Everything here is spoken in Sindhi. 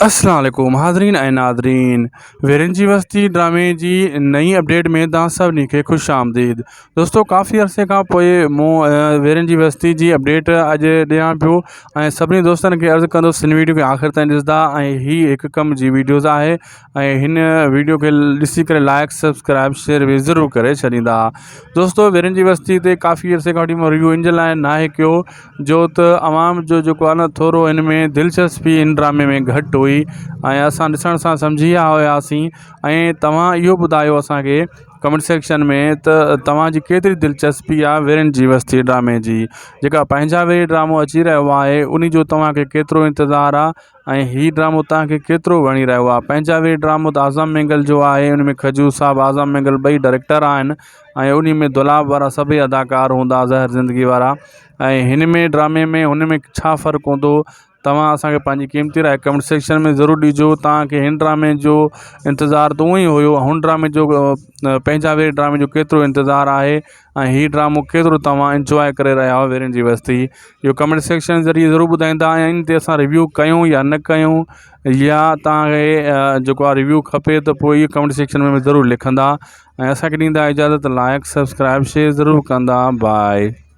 السلام عليڪم حاضرين ۽ ناظرين ويرين جي وستي ڊرامي جي نئين اپڊيٽ ۾ توهان سڀني کي خوش آمديد دوستو ڪافي عرصي کان پوء مون ويرين جي وستي جي اپڊيٽ اڄ ڏيان پيو ۽ سڀني دوستن کي عرض ڪندس هن ويڊيو کي آخر تائين ڏسندا ۽ هي هڪ ڪم جي ويڊيوز آهي ۽ هن ويڊيو کي ڏسي ڪري لائڪ سبسڪرائب شيئر به ضرور ڪري ڇڏيندا دوستو ويرين جي وستي تي ڪافي عرصي کان وٺي مون ريويو ان جي لاء ناهي ڪيو جو ته عوام جو جيڪو آهي نه ٿورو ان ۾ دلچسپي ان ڊرامي ۾ گهٽ هئي ۽ اسان ڏسڻ سان سمجهي ويا هئاسين ۽ توهان اهو ٻڌايو اسانکي ڪمينٽ سيڪشن ۾ ته توهان جي ڪيتري دلچسپي آهي ويرين جي وستي ڊرامي جي جيڪا پنهنجا ويري ڊرامو اچي رهيو آهي ان جو توهانکي ڪيترو انتظار آهي ۽ هي ڊرامو توهان کي ڪيترو وڻي رهيو آهي پنهنجا ويري ڊرامو ته اعظم مينگل جو آهي ان ۾ کجور صاحب اعظم مينگل ٻئي ڊائريڪٽر آهن ۽ انهي ۾ دولاب وارا سڀئي اداڪار هوندا زهر زندگي وارا ۽ هن ۾ ڊرامي ۾ هن ۾ ڇا فرق هوندو توهان اسانکي پنهنجي قيمتي راءِ ڪمينٽ سيڪشن ۾ ضرور ڏجو توهان کي هن ڊرامي جو انتظار ته اونئن ئي هيو هن ڊرامي جو پنهنجا ويري ڊرامي جو ڪيترو انتظار آهي ۽ هي ڊرامو ڪيترو توهان انجواء ڪري رهيا آهيو ويرين جي وستي اهو ڪمينٽ سيڪشن ذريعي ضرور ٻڌائيندا ۽ ان تي اسان ريويو ڪيون يا نه ڪيون يا توهان کي جيڪو آهي ريويو کپي ته پوء اهو ڪمينٽ سيڪشن ۾ ضرور لکندا ۽ اسانکي ڏيندا اجازت لائڪ سبسڪرائب شيئر ضرور ڪندا باء.